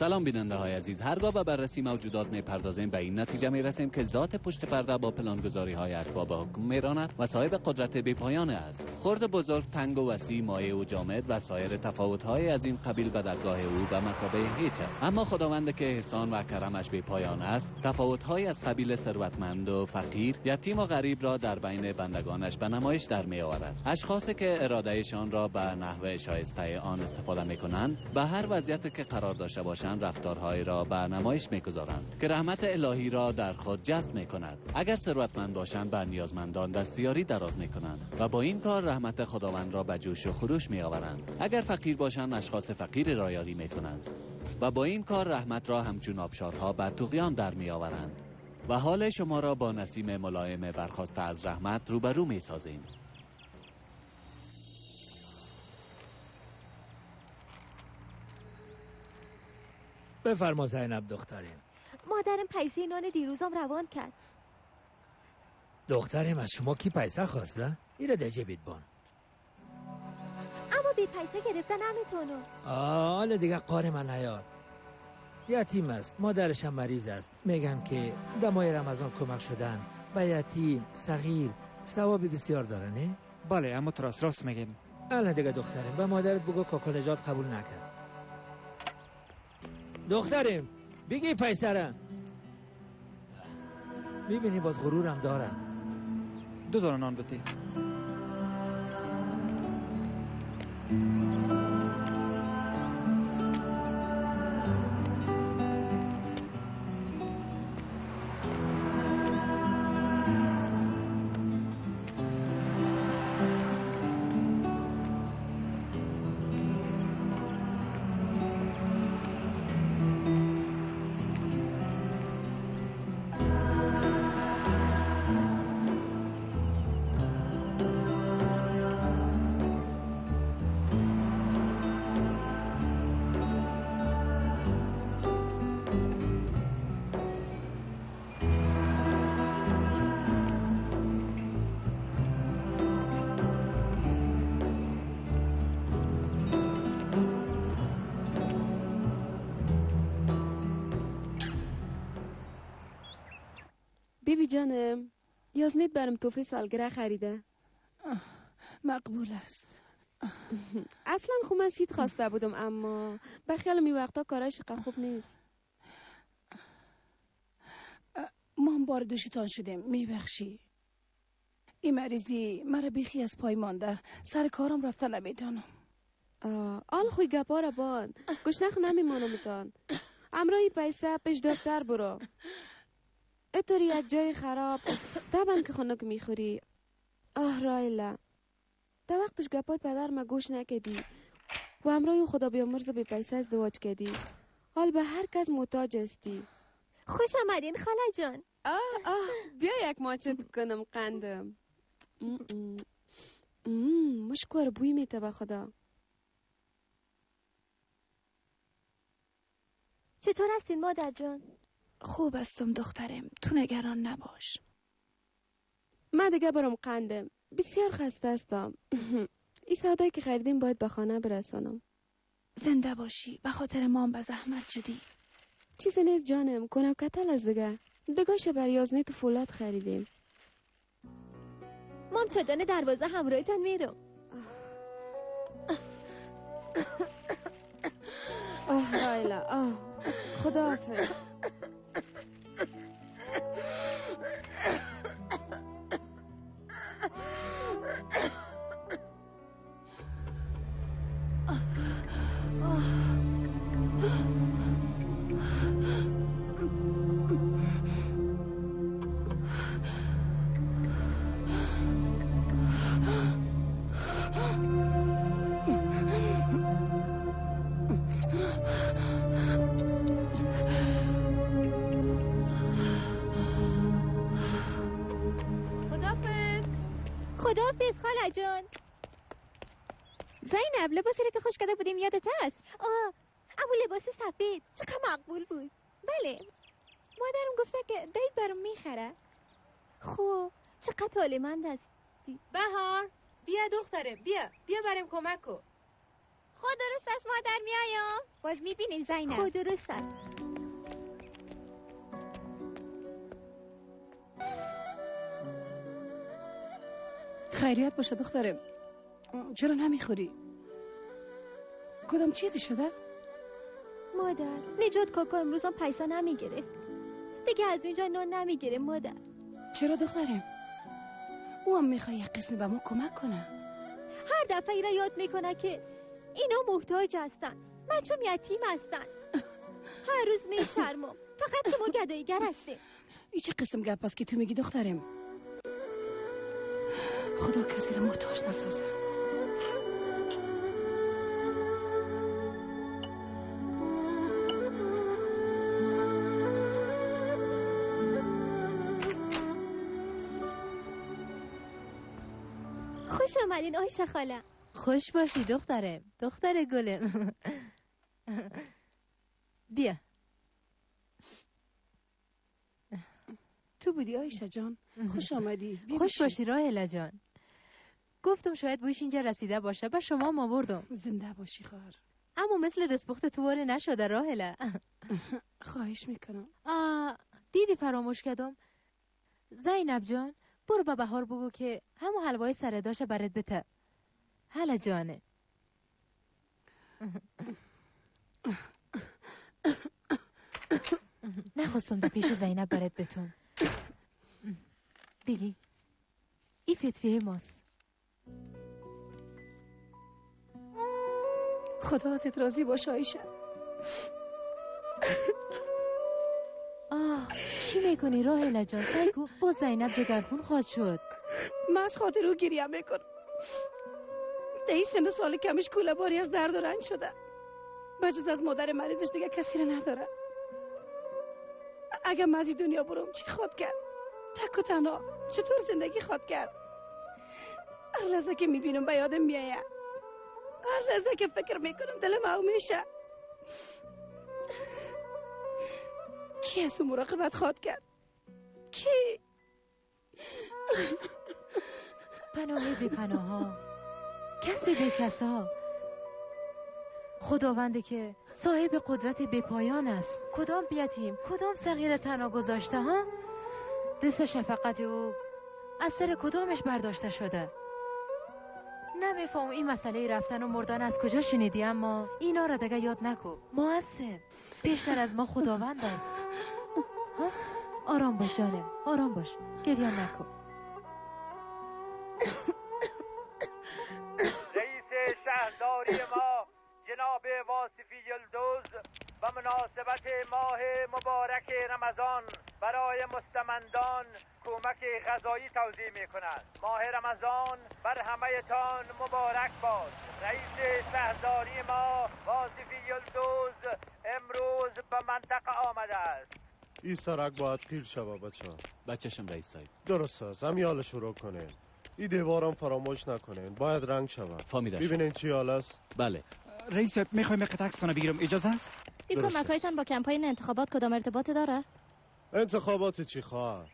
سلام بیننده های عزیز، هرگاه به بررسی موجودات میپردازیم به این نتیجه میرسیم که ذات پشت پرده با پلانگذاری های اسباب حکم میراند و صاحب قدرت بی پایان است. خرد بزرگ، تنگ و وسیع، مایع و جامد و سایر تفاوت های از این قبیل به درگاه او به مثابه هیچ است. اما خداوند که احسان و کرمش بی پایان است، تفاوت های از قبیل ثروتمند و فقیر، یتیم و غریب را در بین بندگانش به نمایش در می آورد. اشخاصی که ارادهشان را به نحو شایسته آن استفاده میکنند، به هر وضعیتی که قرار داشته باشند رفتارهای را به نمایش میگذارند که رحمت الهی را در خود جذب میکند. اگر ثروتمند باشند بر نیازمندان دستیاری دراز میکنند و با این کار رحمت خداوند را به جوش و خروش میآورند. اگر فقیر باشند اشخاص فقیر را یاری میکنند و با این کار رحمت را همچون آبشارها بر طغیان در میآورند و حال شما را با نسیم ملایم برخاسته از رحمت روبرو میسازیم. بفرما زینب دختریم. مادرم پیسه نان دیروزم روان کرد. دختریم از شما کی پیسه خواسته؟ ایره ده جیبیت بان. اما بی پیسه گرفتن نمیتونم. حالا دیگه قار من نیار. یتیم است، مادرش هم مریض است. میگن که دمای رمضان کمک شدن به یتیم صغیر ثوابی بسیار داره، نه؟ بله، اما تو راست راست میگیم. الان دیگه دختریم به مادرت بگو کاکا نجات قبول نکرد. دختریم بگی پیسرم. میبینی باز غرورم دارم. 2 دانه نان بده. بیبی جانم، یازنیت برم توفه سالگره خریده. مقبول است. اصلا خب من سید خواسته بودم، اما به خیال می وقتا کارش خوب نیست. ما هم بار دوشتان شدیم، میبخشی. این مریضی مرا بیخی از پای مانده، سر کارم رفته نمیدانم. آل خوی گپا را بان، گشنخ نمیمانمتان. امرای پیسه پیش دفتر برو. اتوری یک جای خراب طبعا که خنک میخوری. آه رایلا، تا وقتش گپای پدر ما گوش نکدی و امرای خدا بیامرز بی پیسه ازدواج کدی. حال به هر کس محتاج هستی. خوش آمدین خاله جان. آه آه، بیا یک ماچت کنم قندم. مشکور بوی میته به خدا. چطور هستین مادر جان؟ خوب هستم دخترم، تو نگران نباش. من دیگه برام قندم، بسیار خسته هستم. این سودایی که خریدیم باید به خانه برسانم. زنده باشی، به خاطر مام به زحمت شدی. چیزی نیست جانم، کنم کتل از دیگه. دگاش بر یازنی تو فولاد خریدیم. مام تا دانه دروازه همراهتان میرم. آه رایلا، آه خداحافظ. خاله جان. زینب لباسی رو که خوش کرده بودیم یادت هست؟ آه، اما لباس سفید چقدر مقبول بود. بله، مادرم گفته که دید برام میخره. خب چقدر طالعمند هستی. بهار بیا دختره، بیا بیا بریم کمک کن. خود درست است مادر، میایم. باز میبینیم زینب. خود درست است. خیریت باشه دخترم. چرا نمیخوری؟ کدام چیزی شده؟ مادر، نجات کاکا امروز هم پیسه نمیگرفت. دیگه از اینجا نان نمیگیره مادر. چرا دخترم؟ او هم میخواد یک قسمی به ما کمک کنه. هر دفعه ای را یاد میکنه که اینا محتاج هستن، بچه‌م یتیم هستن. هر روز میشرمم فقط که ما گداییگر هستیم. این چه قسم گپ است که تو میگی دخترم؟ خدا کسی را محتاج نسازه. خوش آمدین آیشه خاله. خوش باشی دخترم، دختر گلم. بیا. تو بودی آیشه جان؟ خوش آمدی. خوش باشی راهله جان. گفتم شاید بویش اینجا رسیده باشه، به شما ما بردم. زنده باشی خواهر. اما مثل دستپخت تو واره نشده راهله. خواهش میکنم. دیدی فراموش کردم. زینب جان برو به بهار بگو که همون حلوای سرداشه برات بته. هلا جانه. نخواستم در پیش زینب برات بتون. بگی ای فطریه ماست. خدا ازت راضی باشه عایشه. آه چی میکنی راهله جان؟ سعی کو با زینب جگرخون خواهد شد. من از خاطر او گریه میکنم. در این سن سال کمش کوله باری از درد و رنج شده. بجز از مادر مریضش دیگه کسی رو نداره. اگه من از این دنیا برم چی خواد کرد؟ تک و تنها چطور زندگی خواد کرد؟ هر لحظه که میبینم به یادم میآید. هر لحظه که فکر میکنم دلم او میشه. کی از او مراقبت خواد کرد؟ کی؟ پناه بی پناه ها، کسی بی کسا. خداونده که صاحب قدرت بی پایان است. کدام یتیم، کدام صغیر تنها گذاشته ها؟ دست شفقت او از سر کدامش برداشته شده؟ نمیفهم این مسئله رفتن و مردن از کجا شنیدی، اما اینا را دیگه یاد نکو. ما هستیم، بیشتر از ما خداوند است. آرام باش جانم، آرام باش، گریه نکن. رئیس شهرداری ما جناب واصفی یلدوز و مناسبت ماه مبارک رمضان برای مستمندان کمک غذایی توزیع می کند. ماه رمضان بر همه تان مبارک باد. رئیس شهرداری ما واصفی یلدوز امروز به منطقه آمده است. این سرک باید قیل شوه بچه. بچه‌شم رئیس صاحب. درست است، همین حال شروع کنین. این دیوارم فراموش نکنین، باید رنگ شود. فهمیده شد. ببینین چی حال است؟ بله. رئیس صاحب میخوایم یک عکس بگیرم، اجازه است؟ این کمک‌هایتان با کمپاین انتخابات کدام ارتباط داره؟ انتخابات چی خواهر؟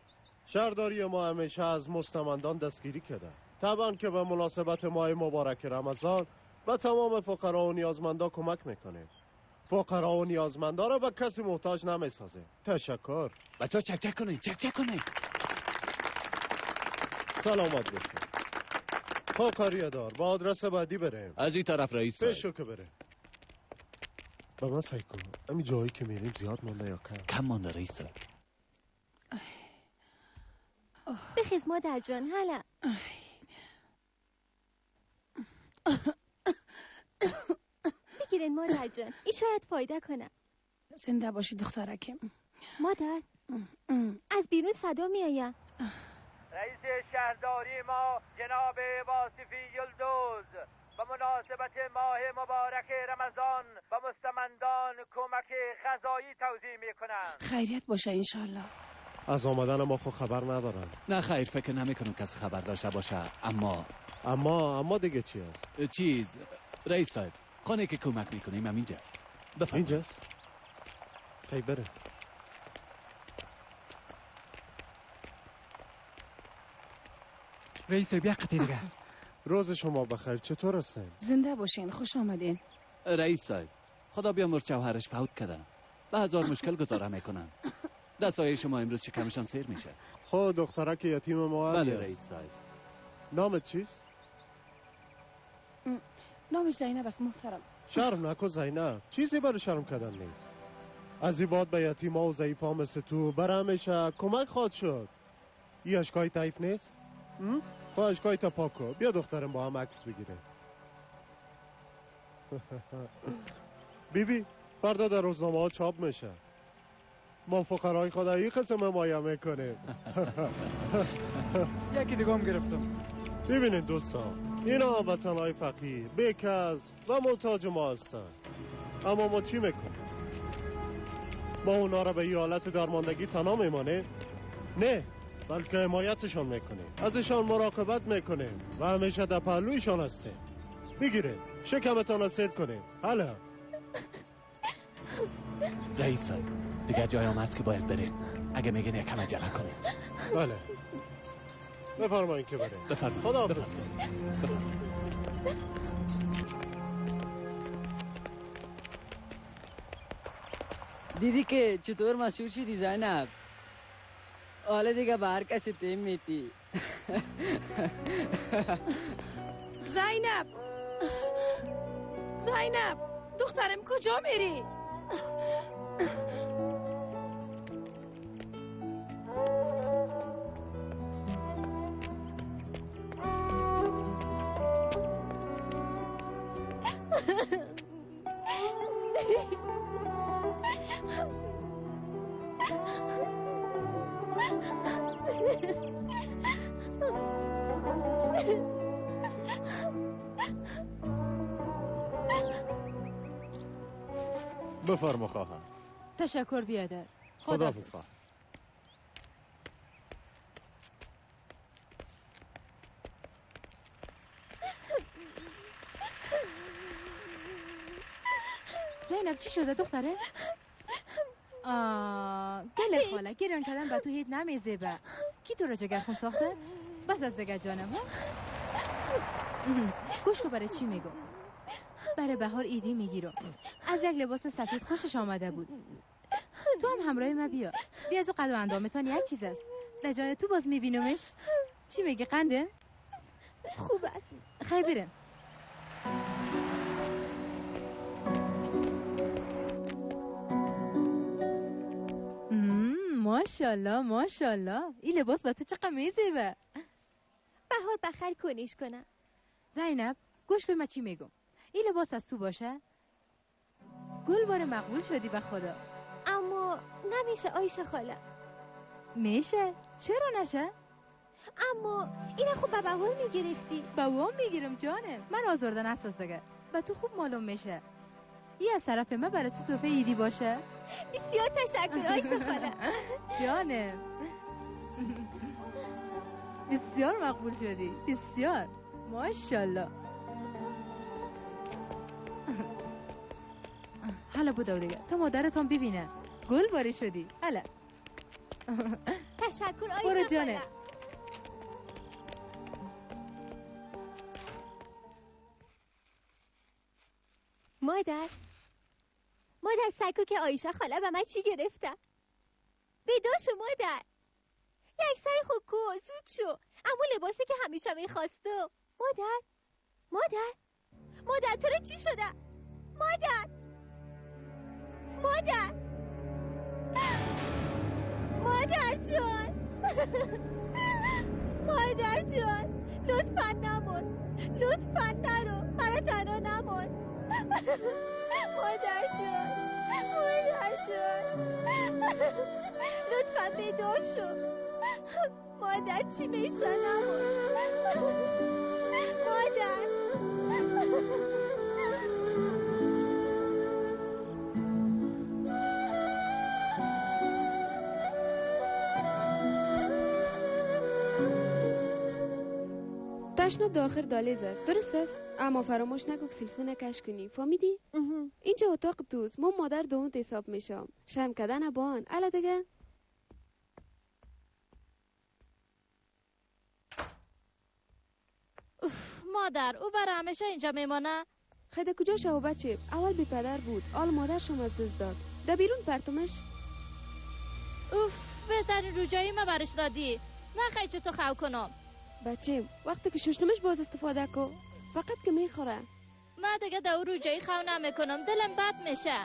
شهرداری ما همیشه از مستمندان دستگیری کرده. طبعا که به مناسبت ماه مبارک رمضان به تمام فقرا و نیازمندا کمک میکنیم. فقرا و نیازمندا را به کسی محتاج نمیسازیم. تشکر. بچه‌ها چک چک کنین، چک چک کنین. سلامت باشید. خب کاریه دار، با آدرس بعدی بریم. از این طرف رئیس صاحب. پیشو که بریم. به من سعی کن همین جایی که میریم زیاد مانده یا کم؟ کم مانده رئیس صاحب. بخیز مادر جان، هلا. بگیرین مادر جان، این شاید فایده کنه. زنده باشی دخترکم. مادر از بیرون صدا میآید. رئیس شهرداری ما جناب واصفی یلدوز به مناسبت ماه مبارک رمضان به مستمندان کمک غذایی توزیع میکنند. خیریت باشه انشالله. از آمدن ما خو خبر ندارن. نه خیر، فکر نمیکنم کسی خبر داشته باشه. اما اما دیگه چی است؟ چیز رئیس صاحب، خانه که کمک میکنیم هم اینجاست. بفرمایید. اینجاست؟ خیر بره. رئیس صاحب یک قطعه دیگه. روز شما بخیر، چطور هستین؟ زنده باشین، خوش آمدین. رئیس صاحب، خدا بیامرز شوهرش فوت کردن. به هزار مشکل گزاره میکنن. دستای شما امروز شکمشان سیر میشه. خب دخترک یتیم ما. بله رئیس صاحب. نامت چیست؟ نامش زینب است محترم. شرم نکن زینب، چیزی برای شرم کردن نیست. از این بعد به یتیما و ضعیفا مثل تو برای همیشه کمک خواهد شد. این اشکای تایف نیست؟ خب اشکای تا پاک کن. بیا دخترم با هم عکس بگیره. بیبی فردا در روزنامه ها چاپ میشه. ما فقرای خدایی قسم حمایه میکنیم. یکی دیگه هم گرفتم. ببینید دوستان، اینا وطنهای فقیر، بیکس و محتاج ما هستن. اما ما چی میکنیم؟ ما اونا را به این حالت درماندگی تنها میمانیم؟ نه، بلکه حمایتشان میکنیم، ازشان مراقبت میکنیم و همیشه در پهلویشان هستیم. بگیریم شکمتان را سیر کنیم. حالا رئیس صاحب، دیگه جای هم هست که باید بریم. اگه میگین یکم عجله کنیم. بله بفرمایید که بریم. بفرمایید. خداحافظ. دیدی که چطور مشهور شدی زینب؟ حالا دیگه به هر کسی تیم میتی. زینب، زینب دخترم کجا میری؟ بفرما خواهر. تشکر بیادر. خداحافظ خواهر. زینب چی شده دختره؟ گله خاله گریان کردن به تو هیچ نمیزیبه. کی تو را جگرخون ساخته؟ بس از دیگه جانم ها؟ گوش کن برای چی میگم. برای بهار ایدی میگیرم. از یک لباس سفید خوشش آمده بود. تو هم همراه ما بیا. بیا از او قد و اندامتان یک چیز است. در جای تو باز میبینمش. چی میگی قنده؟ خوب است. خیلی بریم. ماشاءالله ماشاءالله، این لباس به تو چقدر میزیبه. بهار بخیر کنیش کنم. زینب گوش کن من چی میگم. این لباس از تو باشه گل بار مقبول شدی به خدا. اما نمیشه آیشه خاله. میشه، چرا نشه؟ اما این خوب به بهار میگرفتی. به وام میگیرم جانم، من آزردن اساس دیگه به تو خوب معلوم میشه. این از طرف من برای تو تحفه عیدی باشه. بسیار تشکر آیشه خاله. جانم بسیار مقبول شدی، بسیار ماشاءالله. حالا بودو دیگه تا مادرتان ببینه گل باری شدی. حالا تشکر آیشه خاله. مادر، مادر سکو که آیشه خاله به من چی گرفته؟ بیدار شو مادر. یک سعی خود کو، زود شو. اما لباسی که همیشه میخواستم. مادر، مادر، مادر تو رو چی شده؟ مادر، مادر، مادر جان، مادر جان، لطفا نمون، لطفا نرو، مرا تنها نمون. مادر جان، مادر جان، لطفا بیدار شو. مادر چی میشه نمون. مادر. تشناب داخل دالیز است، درست است؟ اما فراموش نکن که سیلفون کش کنی، فهمیدی؟ اینجا اتاق توست، ما مادر دومت حساب میشم. شرم کردن بان، الا دیگه. اوف مادر او برای همیشه اینجا میمانه؟ خیلی کجا شو بچه؟ اول بی پدر بود، حال مادرشم از دست داد. در بیرون پرتمش. اوف بهترین روجایی ما برش دادی. نخوای چطور خو کنم. بچه وقتی که ششتمش باید استفاده کو، فقط که میخوره. من دیگه در روجایی خو نمیکنم، دلم بد میشه.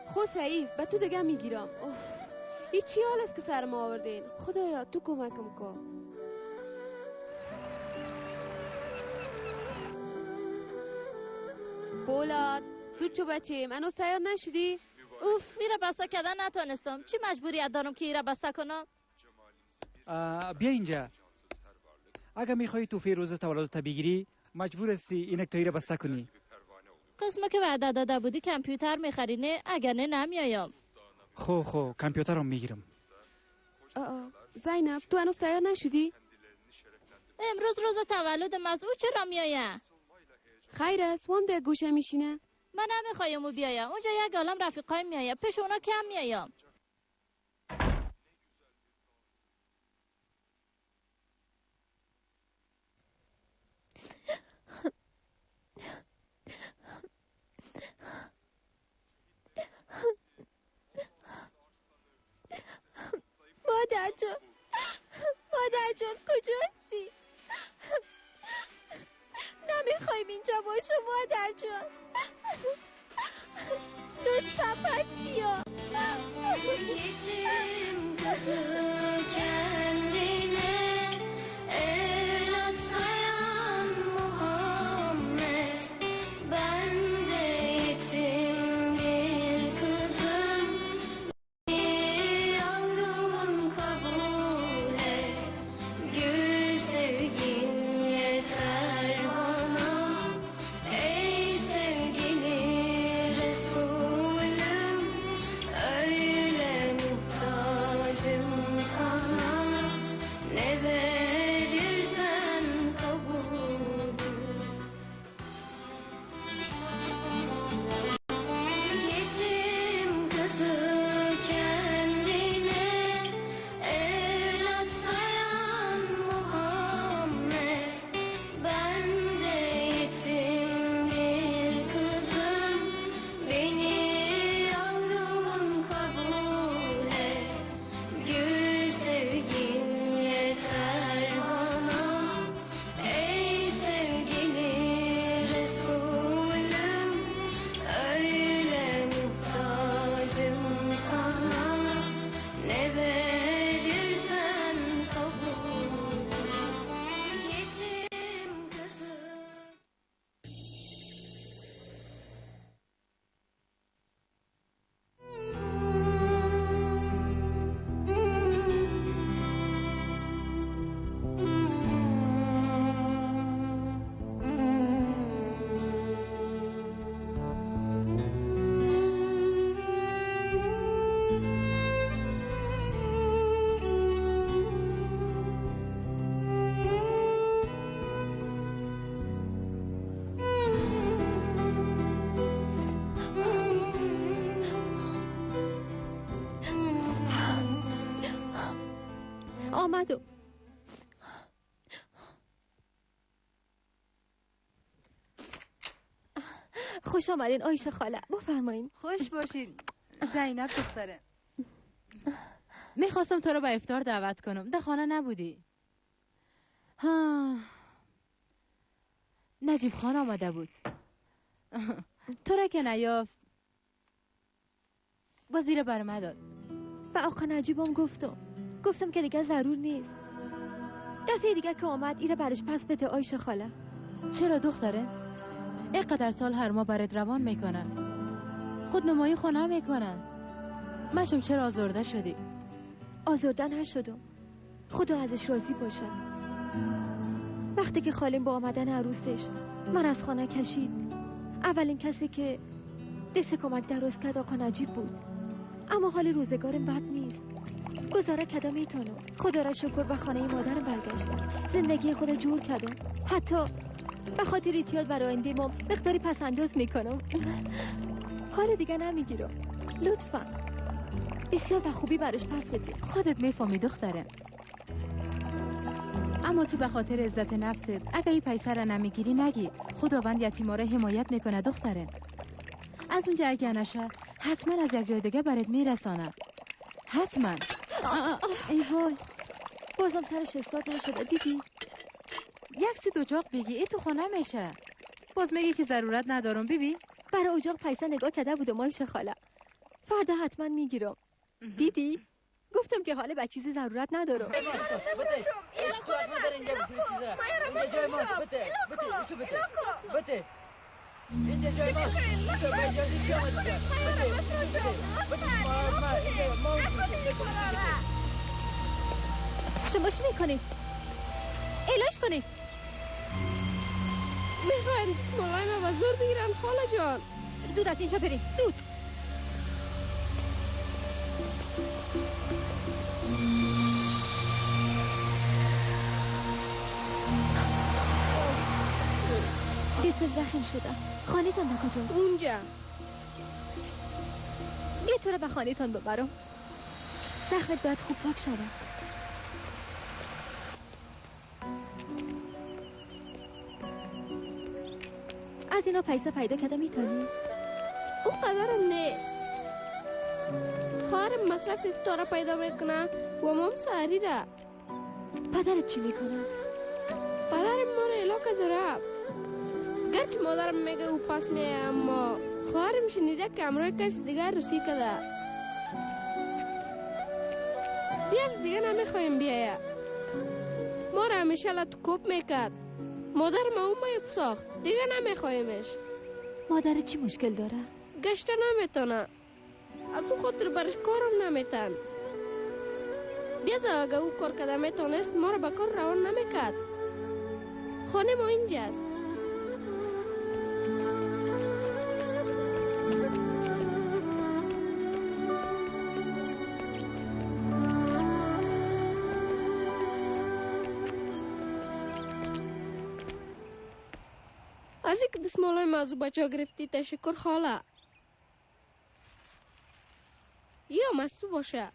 خو سعید به تو دیگه میگیرم. اوف این چی حال است که سر ما آوردین؟ خدایا تو کمکم کن. فولاد زود چو بچه منو سیار نشدی؟ اوف میره بسته کردن نتونستم. چی مجبوریت دارم که ایره بسته کنم؟ بیا اینجا. اگه میخوای تو فیروز تولدت بگیری مجبور هستی اینک تا ایره بسته کنی. قسمه که وعده داده بودی کامپیوتر میخری نه؟ اگر نه نمیایم. خو کامپیوتر رو میگیرم. زینب تو هنوز تیار نشدی؟ امروز روز تولد از او چرا میایه؟ خیر است وام در گوشه میشینه. من نمیخوایم او بیایم، اونجا یک عالم رفیقای میایه، پیش اونا کم میایم. مادر جان، مادر جان کجا هستی؟ نمیخوایم اینجا باشه مادر جان، لطفا پس بیا. Yetim kızı kendine evlat sayan Muhammed, ben de yetim bir kızım, yavrum kabul et, gül sevgin yeter bana, ey sevgili Resulüm, öyle muhtacım sana, ne verirsen kabul. Yetim kızı kendine evlat sayan Muhammed, ben de yetim bir kızım, beni yavrum kabul et, gül sevgin yeter bana, ey sevgili Resulüm, öyle muhtacım sana, ne verirsen kabul. Yetim kızı. آمدم. خوش آمدین آیشه خاله، بفرمایین. خوش باشین زینب دختره. میخواستم تو رو به افطار دعوت کنم، در خانه نبودی. ها نجیب خان آمده بود، تو را که نیافت باز زیر بر من داد. به آقا نجیبم گفتم که دیگه ضرور نیست، دفعه دیگه که آمد ایره برش پس بده آیشه خاله. چرا دختره؟ اینقدر سال هر ما برات روان میکنن، خود نمایی خونه میکنن، مشم چرا آزرده شدی؟ آزرده نشدم، خدا ازش راضی باشه. وقتی که خالم با آمدن عروسش من از خانه کشید، اولین کسی که دست کمک دراز کرد آقا نجیب بود. اما حال روزگارم بد نیست، گزاره کدام میتونم. خدا را شکر به خانه مادرم برگشتم، زندگی خود جور کردم، حتی به خاطر احتیاط برای آینده ما مقداری پس انداز میکنم. حال دیگه نمیگیرم، لطفا بسیار به خوبی براش پس بده. خودت میفهمی دختره، اما اما تو به خاطر عزت نفست اگه این پیسه را نمیگیری نگی. خداوند یتیما را حمایت میکنه دختره. از اونجا اگه نشه حتما از یک جای دیگه برات میرسانه. حتما. ای وای، بازم سرش استاد نشده. دیدی؟ یک سی اجاق بگی ای تو خانه میشه. باز میگی که ضرورت ندارم. بیبی برای اجاق پیسه نگاه کرده بود و مایشه خاله. فردا حتما میگیرم. دیدی؟ گفتم که حالا به چیزی ضرورت ندارم. شما چی میکنی؟ الاش کنی؟ میخواین مالای ما به زور بگیرن خاله جان. زود از اینجا بریم، زود. دست زخم شده. خانه تان به کجاست؟ اونجا. بیا تو را به خانه تان ببرم. زخمت باید خوب پاک شود. از اینا پیسه پیدا کرده میتونی؟ او قدرم نه. خواهرم مصرف افطار پیدا میکنه و مام سحری را. پدرت چی میکنه؟ پدرم ما را علاقه داره. گرچه مادرم میگه او پس میه، اما خواهرم شنیده که امرای کس دیگر روسی کده. بیاز دیگه نمیخوایم بیایه. ما را همیشه لط کوب میکرد. مادر ما او مایب ساخت. دیگه نمیخوایمش. مادر چی مشکل داره؟ گشته نمیتونه. از او خاطر برش کارم نمیتن. بیاز اگه او کار کده میتونست ما را به کار روان نمیکرد. خانه ما اینجاست. از اینکه دستمالای ما از بچه ها گرفتی تشکر خاله. یا مستو باشه.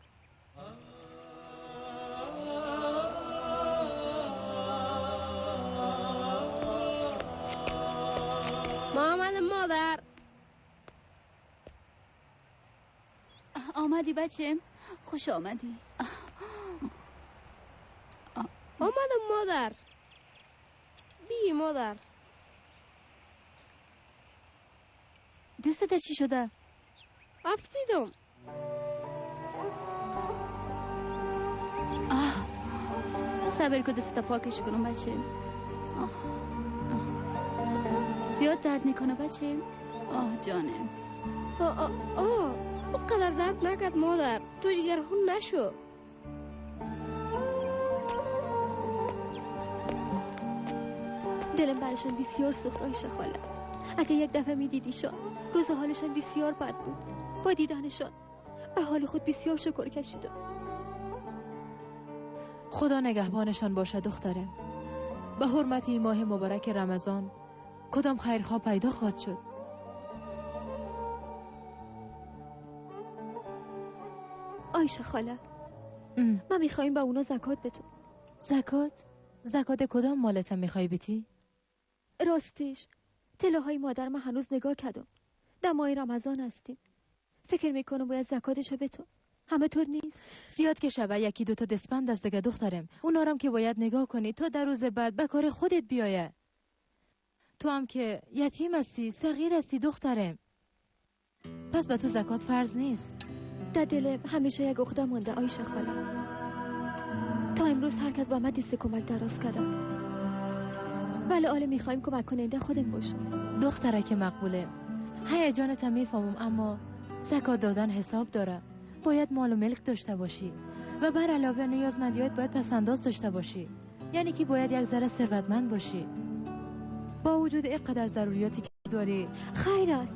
محمد مادر. آمدی بچه؟ خوش آمدی. آمدم مادر. بی مادر. دستت چی شده؟ افتیدم. آه، صبر کن دستت پاکش کنم بچه. آه. آه. زیاد درد میکنه بچه؟ آه جانم. آه آه آه، اونقدر درد نکرد مادر. تو جگرخون نشو. دلم برشان بسیار سوخت آیشه خاله. اگه یک دفعه میدیدیشان، روز حالشان بسیار بد بود. با دیدنشان به حال خود بسیار شکر کشیدم. خدا نگهبانشان باشد دختره. به حرمت این ماه مبارک رمضان کدام خیرخواه پیدا خواهد شد. آیشه خاله، من میخوایم به اونا زکات بدم. زکات؟ زکات کدام مالتم میخوای بیتی؟ راستش طلاهای مادر من هنوز نگاه کردم. در ماه رمضان هستیم. فکر میکنم باید زکاتشو بتم. همه طور نیست. زیاد که شبه یکی دوتا دستبند از دیگه دخترم. اونارم که باید نگاه کنی تا در روز بعد به کار خودت بیایه. تو هم که یتیم هستی، صغیر هستی دخترم. پس به تو زکات فرض نیست. در دلم همیشه یک عقده مانده آیشه خاله. تا امروز هر کس با من دست کمک دراز کردم. ولی آله میخوایم کمک کننده خودم باشم. دختره که مقبوله. هیجانت هم میفهمم، اما زکات دادن حساب داره. باید مال و ملک داشته باشی و بر علاوه نیازمندیات باید پس‌انداز داشته باشی. یعنی که باید یک ذره ثروتمند باشی. با وجود اینقدر ضروریاتی که داری. خیر است.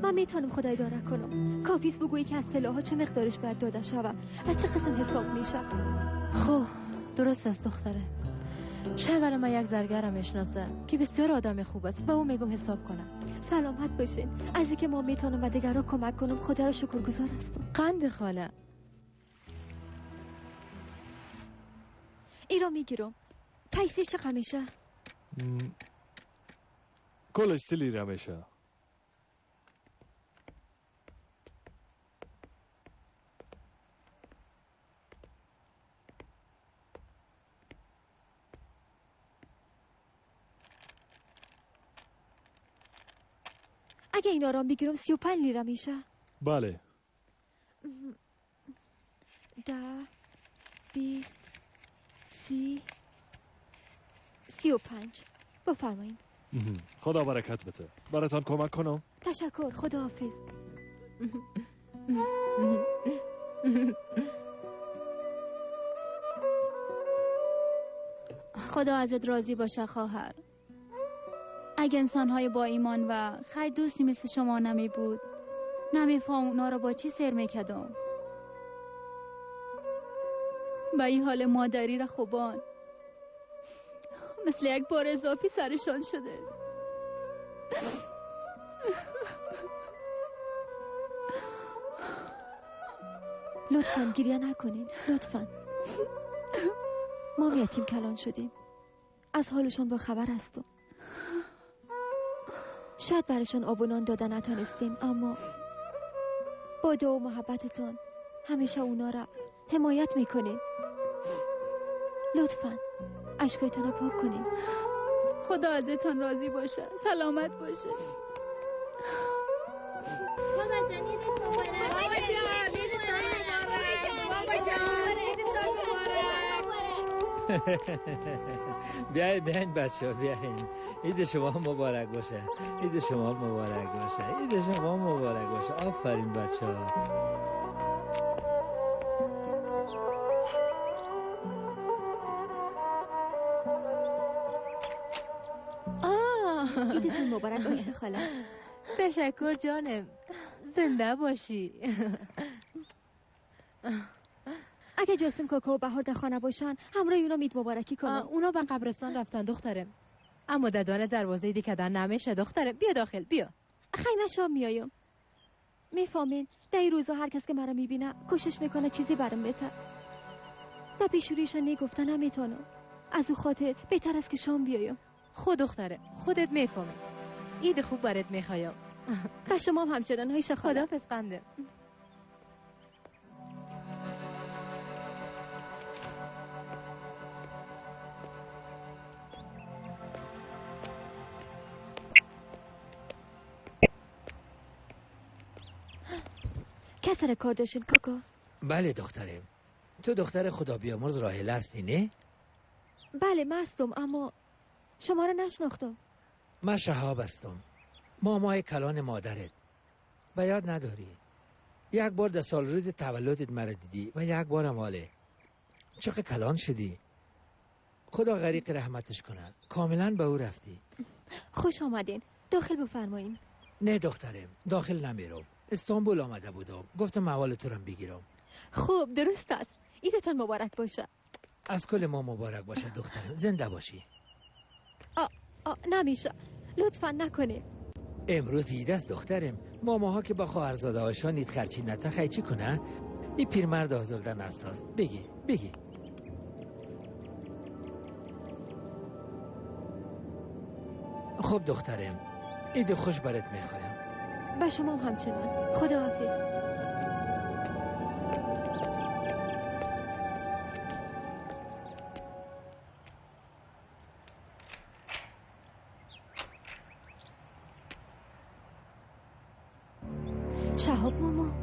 من میتونم خدا اداره کنم. کافیست بگویی که از طلاها چه مقدارش باید داده شود و چه قسم حساب میشه. خب درست است دختره. شوهر من یک زرگرم میشناسه که بسیار آدم خوب است. با او میگم حساب کنم. سلامت باشین. از اینکه ما میتونم و دیگران کمک کنم خدا را شکرگزار هستم. قند خاله. ای را میگیرم. پیسه چقدر میشه؟ کلش 30 لیره میشه. اگه اینا را بگیرم 35 لیره میشه. بله. 10 20 30 35. بفرمایید. خدا برکت بده. براتان کمک کنم؟ تشکر، خدا حافظ. خدا ازت راضی باشه خواهر. اگه انسانهای با ایمان و خیر دوستی مثل شما نمی بود، نمیفهم اونا رو با چی سر میکدم. با این حال مادری را خوبان مثل یک بار اضافی سرشان شده. لطفاً گریه نکنین، لطفاً. ما یتیم کلان شدیم، از حالشان با خبر هستم. شاید برشان آب و نان دادن نتانستیم، اما با دعا و محبتتان همیشه اونا را حمایت میکنین. لطفاً اشکایتان را پاک کنین. خدا ازتان راضی باشه، سلامت باشه. بابا جان عیدت مبارک. بابا جان عیدتان مبارک. بابا جان عیدتان مبارک. بیاین بیاین بچه ها، بیاین. عید شما مبارک باشه. عید شما مبارک باشه. عید شما مبارک باشه. آفرین بچه ها. عیدتون مبارک عایشه خاله. تشکر جانم، زنده باشی. اگه جاسم کاکا و بهار در خانه باشن همراه اونا عید مبارکی کنم. اونا به قبرستان رفتن دخترم، اما ددانه دروازه دیگه نمیشه دخترم. بیا داخل، بیا. خیمه شام میایم. میفهمین در این روزا هر کس که مرا میبینه کوشش میکنه چیزی برام بده. تا پیشوریشان نگفته نمیتونم. از او خاطر بهتر است که شام بیایم. خود دختره، خودت میفهمی. عید خوب برات میخوایم. و شما هم همچنان عایشه خاله. خداحافظ قنده. کسر کار داشتین کاکا؟ بله دخترم. تو دختر خدا بیامرز راحله هستی نه؟ بله مستم، اما شما را نشناختم. من شهاب هستم، مامای کلان مادرت. به یاد نداری؟ یک بار در سال روز تولدت مرا دیدی و یک بارم حاله. چقدر کلان شدی. خدا غریق رحمتش کنه. کاملا به او رفتی. خوش آمدین، داخل بفرمایین. نه دخترم، داخل نمیرم. استانبول آمده بودم، گفتم اول تو رم بگیرم. خب درست است. عیدتان مبارک باشه. از کل ما مبارک باشه دخترم، زنده باشی. آ نمیشه، لطفا نکنید. امروز عید است دخترم. ماماها که با خواهرزاده هاشان عید خرچی نته خیچی کنه. این پیرمرد آزرده نساز. بگی بگی. خب دخترم، عید خوش برات میخوایم. به شما هم همچنان. خدا حافظ. شهاب ماما،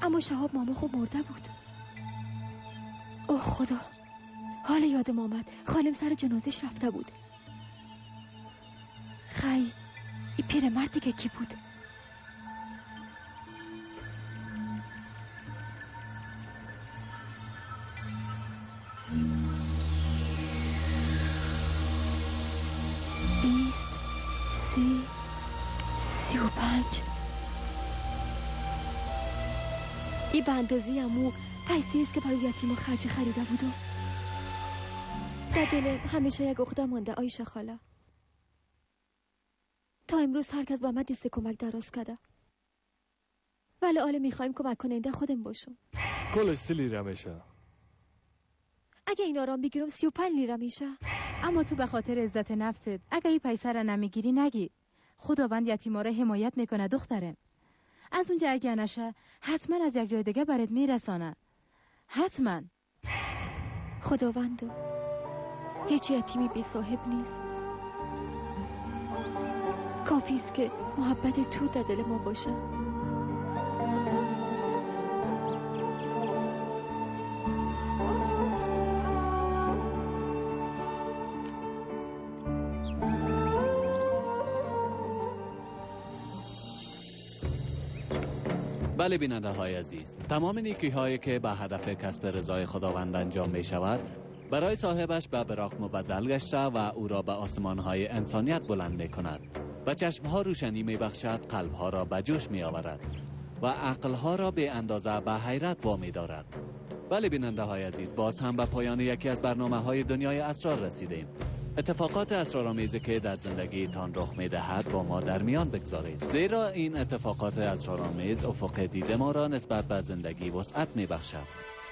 اما شهاب ماما خوب مرده بود. اوه خدا، حال یادم آمد خالم سر جنازش رفته بود. خی این پیرمرد دیگه کی بود؟ 20 30 35. این به اندازه امو پیسه است که برای یتیم و خرج خریده بودم. در دلم همیشه یک عقده مانده عایشه خاله. تا امروز هر کس با من دست کمک دراز کرده، ولی حالا میخوایم کمک کننده خودم باشم. کلش 30 لیره میشه. اگه اینا را بگیرم 35 لیره میشه. اما تو به خاطر عزت نفست اگه این پیسه را نمیگیری نگی. خداوند یتیما را حمایت میکنه دخترم. از اونجا اگه نشه حتما از یک جای دیگه برات میرسانه. حتما. خداوندو هیچ یتیمی بی صاحب نیست. کافی است که محبت تو در دل ما باشه. بله بیننده های عزیز، تمام نیکی هایی که به هدف کسب رضای خداوند انجام می شود برای صاحبش به براق مبدل گشته و او را به آسمان های انسانیت بلند می کند. به چشم ها روشنی می بخشد، قلب ها را به جوش می آورد و عقل ها را به اندازه به حیرت وامی دارد. بله بیننده های عزیز، باز هم به پایان یکی از برنامه های دنیای اسرار رسیدیم. اتفاقات اسرارآمیزی که در زندگیتان رخ می‌دهد با ما در میان بگذارید، زیرا این اتفاقات اسرارآمیز افق دید ما را نسبت به زندگی وسعت می‌بخشد.